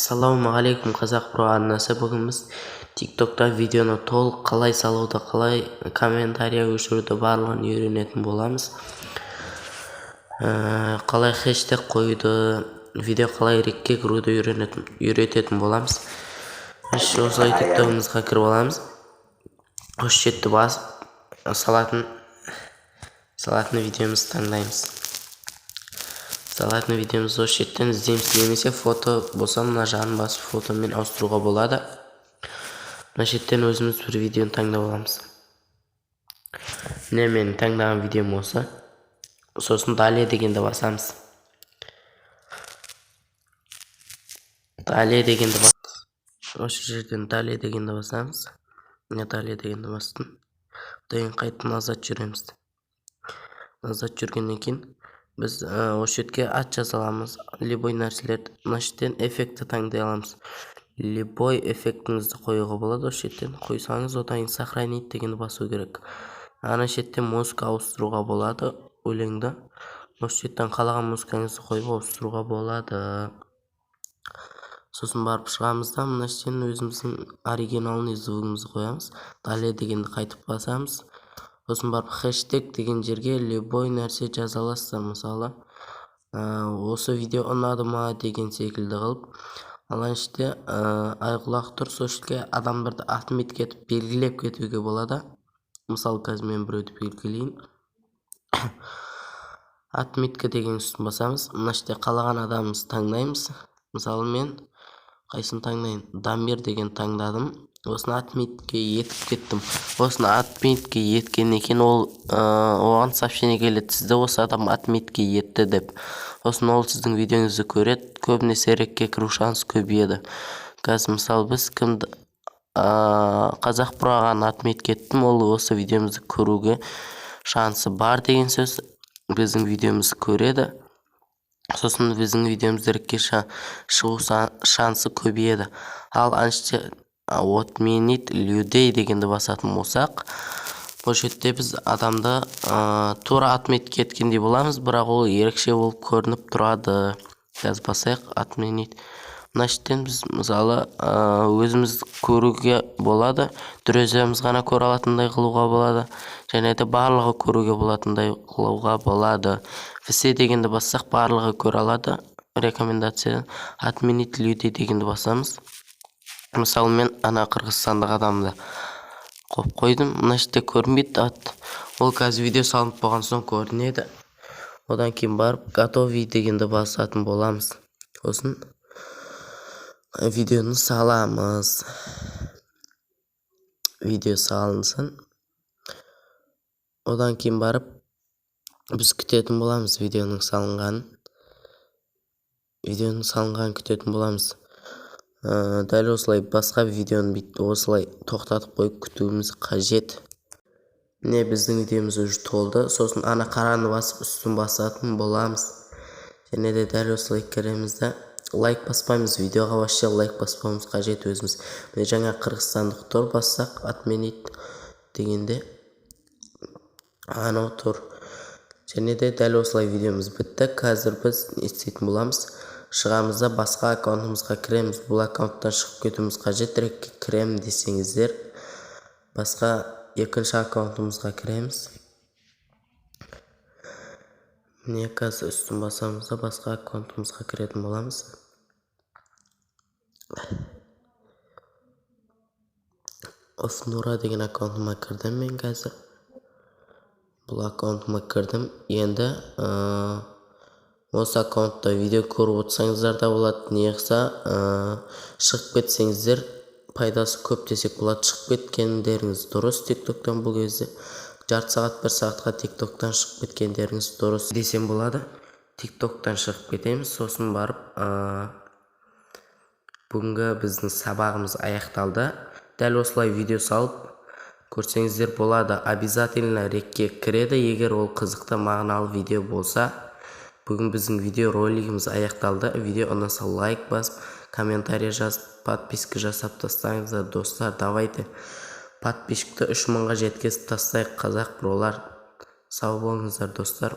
Ассалаумағалейкум, Қазақ Про арнасы! Бүгін біз ТикТокта видеоны толық қалай салуды, қалай комментарий өшіруді, барлығын үйренетін боламыз. Қалай хэштег қоюды, видео қалай рекке кіруді үйрететін боламыз. Біз осылай ТикТогымызға кіріп аламыз. Осы шетті басып, салатын видеомызды таңдаймыз. Салатын видеомызды осы шеттен іздейміз немесе фото болса, мына жағын басып, фотомен ауыстыруға болады. Мына шеттен өзіміз бір видеоны таңдап аламыз. Міне, менің таңдаған видеом осы. Сосын «Далее» дегенді басамыз. Далее дегенді, осы жерден «Далее» дегенді басамыз. Міне, «Далее» дегенді бастым. Одан кейін қайтып назад жүреміз. Назад жүргеннен кейін біз осы жерге ат жаза аламыз, любой нәрселерді. Мына жерден эффектті таңдай аламыз, любой эффектіңізді қоюға болады. Осы жерден қойсаңыз, одан кейін «Сохранить» дегенді басу керек. Ана шеттен музыка ауыстыруға болады, өлеңді. Осы жерден қалаған музыкаңызды қойып ауыстыруға болады. Сосын барып шығамыз да, мына жерден өзіміздің оригинальный звугімізді қоямыз. «Далее» дегенді қайтып басамыз. Сосын барып хэштег деген жерге любой нәрсе жаза аласыздар. Мысалы, осы видео ұнады ма деген секілді қылып. Ал ана жерде айқұлақ тұр, сол жерге адамдарды отметка етіп, белгілеп кетуге болады. Мысалы, қазір мен біреуді белгілейін. «Отметка» деген үстін басамыз. Мына жерде қалаған адамымызды таңдаймыз. Мысалы, мен қайсысын таңдайын? Дамир деген таңдадым. Осыны отметка етіп кеттім. Осыны отметка еткеннен кейін ол оған сообщение келеді: «Сізді осы адам отметка етті», — деп. Сосын ол сіздің видеоңызды көреді, көбінесе рекке кіру шансы көбейеді. Қазір, мысалы, біз кімді, Қазақ Про ағаны отметка еттім. Ол осы видеомызды көруге шансы бар деген сөз. Біздің видеомызды көреді, сосын біздің видеомыз рекке шығу шансы көбейеді. Ал ана жерде «Отменить людей» дегенді басатын болсақ, бұл жерде біз адамды тура отметка еткендей боламыз, бірақ ол ерекше болып көрініп тұрады. Қазір басайық «Отменить». Мына жерден біз, мысалы, өзіміз көруге болады, друзьямыз ғана көре алатындай қылуға болады және де барлығы көруге болатындай қылуға болады. «Все» дегенді бассақ, барлығы көре алады. Рекомендация, «Отменить людей» дегенді басамыз. Мысалы, мен ана қырғызстандық адамды қойып қойдым. Мына жерде көрінбейді ат, ол қазір видео салынып болған соң көрінеді. Одан кейін барып «Готовый» дегенді басатын боламыз. Сосын видеоны саламыз. Видео салынсын. Одан кейін барып біз күтетін боламыз видеоның салынғанын. Видеоның салынғанын күтетін боламыз. Дәл осылай басқа видеоны бүйтіп осылай тоқтатып қойып күтуіміз қажет. Міне, біздің видеомыз уже толды. Сосын ана қараны басып, үстін басатын боламыз және де дәл осылай кіреміз да, лайк баспаймыз видеоға. Вообще лайк баспауымыз қажет өзіміз. Міне, жаңа қырғызстандық тұр. Бассақ, «Отменить» дегенде анау тұр. Және де дәл осылай видеомыз бітті. Қазір біз не істейтін боламыз? Шығамыз да, басқа аккаунтымызға кіреміз. Бұл аккаунттан шығып кетуіміз қажет. Рекке кіремін десеңіздер, басқа екінші аккаунтымызға кіреміз. Міне, қазір үстін басамыз да, басқа аккаунтымызға кіретін боламыз. Офнура деген аккаунтыма кірдім. Мен қазір бұл аккаунтыма кірдім. Енді осы аккаунтта видео көріп отырсаңыздар да болады. Не қылса, шығып кетсеңіздер, пайдасы көп десек болады. Шығып кеткендеріңіз дұрыс ТикТоктан. Бұл кезде жарты сағат, бір сағатқа ТикТоктан шығып кеткендеріңіз дұрыс десем болады. ТикТоктан шығып кетеміз. Сосын барып бүгінгі біздің сабағымыз аяқталды. Дәл осылай видео салып көрсеңіздер болады. Обязательно рекке кіреді, егер ол қызықты, мағыналы видео болса. Бүгін біздің видео ролигіміз аяқталды. Видео ұнаса, лайк басып, комментарий жазып, подписка жасап тастаңыздар, достар. Давайте подписчикті 3000-ға жеткізіп тастайық, Қазақ Пролар. Сау болыңыздар, достар.